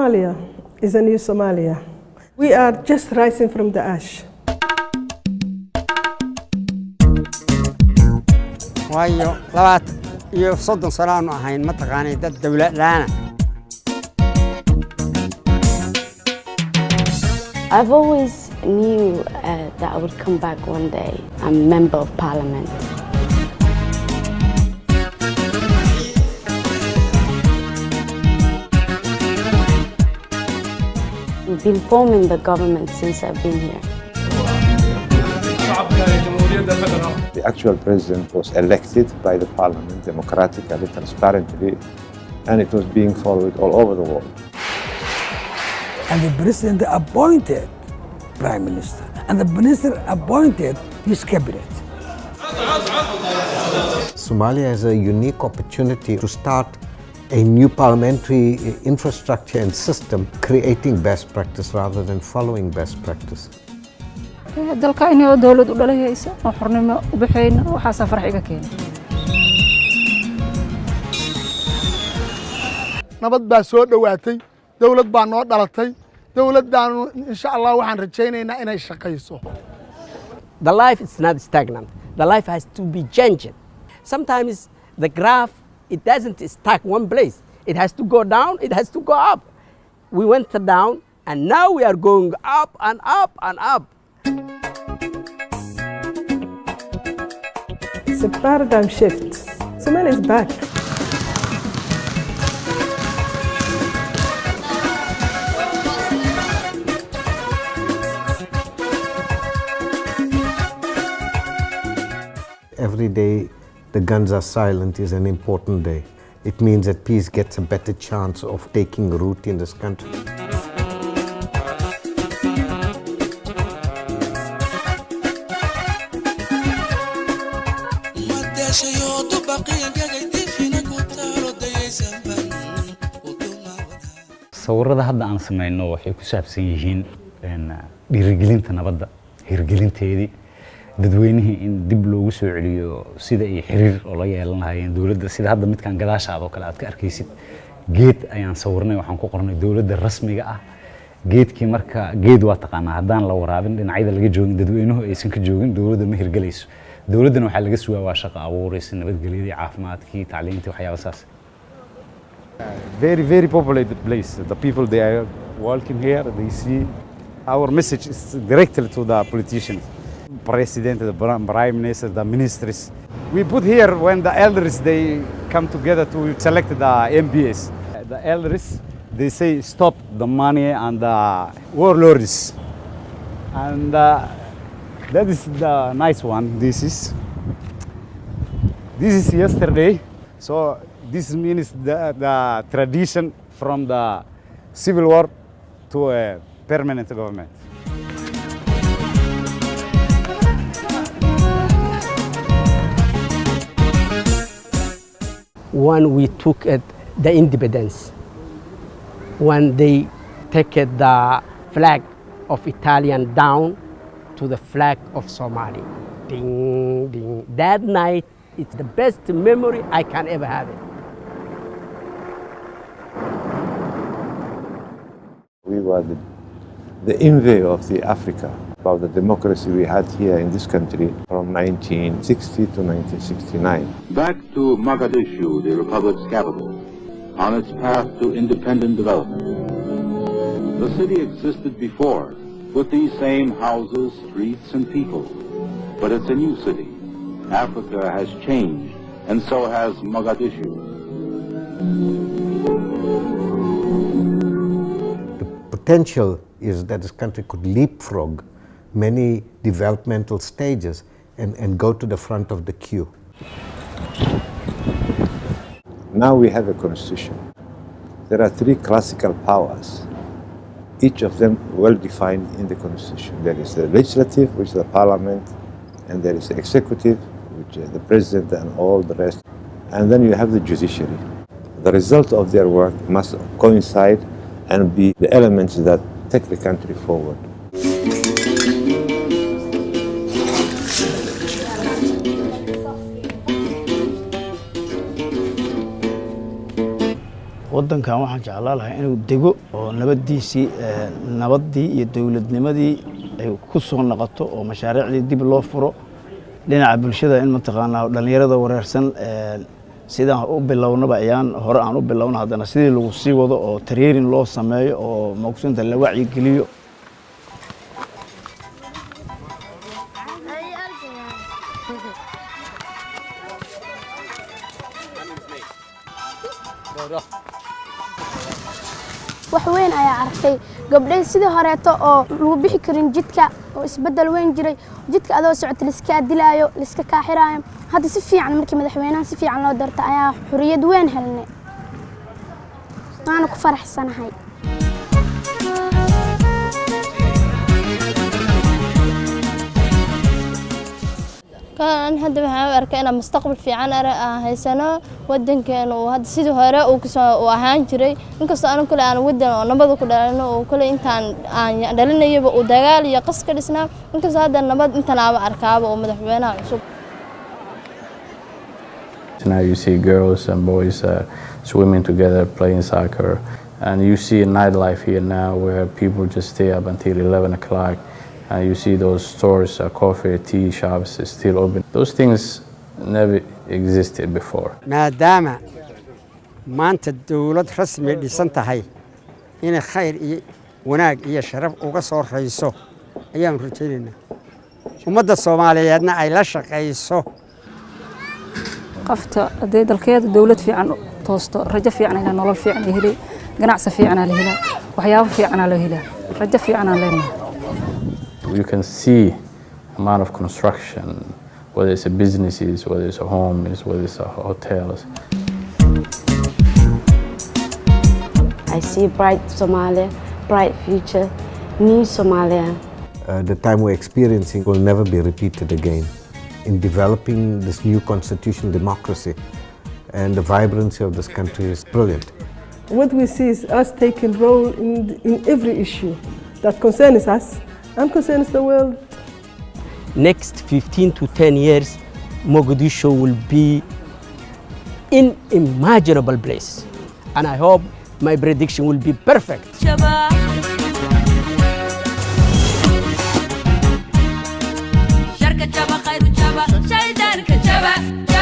Somalia is a new Somalia. We are just rising from the ash. Waayo 30 sano aanu ahayn mataqaanay dad dawlad la'aana. I've always knew that I would come back one day. I'm a member of parliament. We've been forming the government since I've been here. The actual president was elected by the parliament democratically, transparently, and it was being followed all over the world. And the president appointed prime minister, and the minister appointed his cabinet. Somalia has a unique opportunity to start a new parliamentary infrastructure and system, creating best practice rather than following best practice. Dalka inay dowlad u dhalahaysa oo xornimo u baxayna waxaasaa farax iga keenay. Nabad baa soo dhowaatay, dowlad baa noo dhalatay, dowladdaanu insha Allah waxaan rajaynaynaa inay shaqayso. The life is not stagnant. The life has to be changed. Sometimes the graph, it doesn't stuck one place. It has to go down, it has to go up. We went down and now we are going up and up and up. It's a paradigm shift. Somalia is back. Every day the guns are silent is an important day. It means that peace gets a better chance of taking root in this country. Sawirada hadda aan sameyno waxay ku saabsan yihiin dhiirigelinta nabadda, hirgelinteedii, dadweynihii in dib loogu soo celiyo sida ay xiriir oo la yeelan lahaayeen dowladda. Sida hadda midkan gadaashaada oo kale aad ka arkaysid, geed ayaan sawirnay, waxaan ku qornay dowladda rasmiga ah. Geedkii marka geed waa taqaanaa, haddaan la waraabin, dhinacyada laga joogin, dadweynuhu aysan ka joogin, dowladda ma hirgelayso. Dowladdana waxaa laga sugaa waa shaqo abuuraysa, nabadgelyadii, caafimaadkii, tacliintii, waxyaaba saas. Very, very populated place. The people, they are welcome here. They see our message is directly to the politicians, president, the prime minister, the ministers. We put here when the elders, they come together to select the MPs. The elders, they say stop the money and the warlords, and that is the nice one. This is yesterday. So this means the tradition from the civil war to a permanent government. When we took it, the independence, when they take it the flag of Italian down to the flag of Somali. Ding, ding. That night, it's the best memory I can ever have it. We were the envy of the Africa about the democracy we had here in this country from 1960 to 1969. Back to Mogadishu, the republic's capital, on its path to independent development. The city existed before, with these same houses, streets, and people. But it's a new city. Africa has changed, and so has Mogadishu. The potential is that this country could leapfrog many developmental stages and go to the front of the queue. Now we have a constitution. There are three classical powers, each of them well defined in the constitution. There is the legislative, which is the parliament, and there is the executive, which is the president and all the rest. And then you have the judiciary. The result of their work must coincide and be the elements that take the country forward. Waddankan waxaan jeclaan lahaa inuu dego oo nabaddiisii, nabaddii iyo dowladnimadii ay ku soo noqoto oo mashaariicdii dib loo furo, dhinaca bulshada in mataqaanaa dhallinyarada wareersan sidaan u bilownaba ayaan hore aan u bilowno, haddana sidii lagu sii wado oo training loo sameeyo oo maqsinta la wacyigeliyo. Wax weyn ayaa arkay gabdhay sidii horeeto oo lagu bixi karin jidka oo isbeddel weyn jiray, jidka adoo socota liska dilaayo, liska kaaxiraayo. Hadda si fiican markii madaxweynaha si fiican loo doorta ayaa xuriyad weyn helnay, waana ku faraxsanahay. Kan hadda waxaan u arkaa inaan mustaqbal fiican aan haysano wadankeena uu hadda sidii hore uu kasoo uu ahaan jiray, inkastoo anu kale aan wadan oo nabada ku dhalano oo kale intaan aan dhalinayaba uu dagaal iyo qas ka dhisnaa, inkastoo hadda nabad intan aaba arkaaba oo madaxweynaha cusub. Now you see girls and boys swimming together, playing soccer, and you see a nightlife here now where people just stay up until 11 o'clock. And you see those stores, coffee, tea shops is still open. Those things never existed before. Maadaama maanta dowlad rasmi dhisan tahay, inay khayr iyo wanaag iyo sharaf uga soo rayso ayaanu rajaynaynaa, ummadda Soomaaliyeedna ay la shaqayso. Qofta haddii dalkeeda dowlad fiican toosto, rajo fiican inaa nolol fiican la heli, ganacsi fiicanaa la helaa, waxyaabo fiicanaa loo helaa, rajo fiicanaan leenahay. You can see amount of construction, whether it's a businesses, whether it's a homes, whether it's a hotels. I see bright Somalia, bright future, new Somalia. The time we're experiencing will never be repeated again in developing this new constitutional democracy, and the vibrancy of this country is brilliant. What we see is us taking role in every issue that concerns us and concerns the world. Next 15 to 10 years, Mogadishu will be unimaginable place. And I hope my prediction will be perfect. Sharka jaba, khayru jaba, shaydaanka jaba.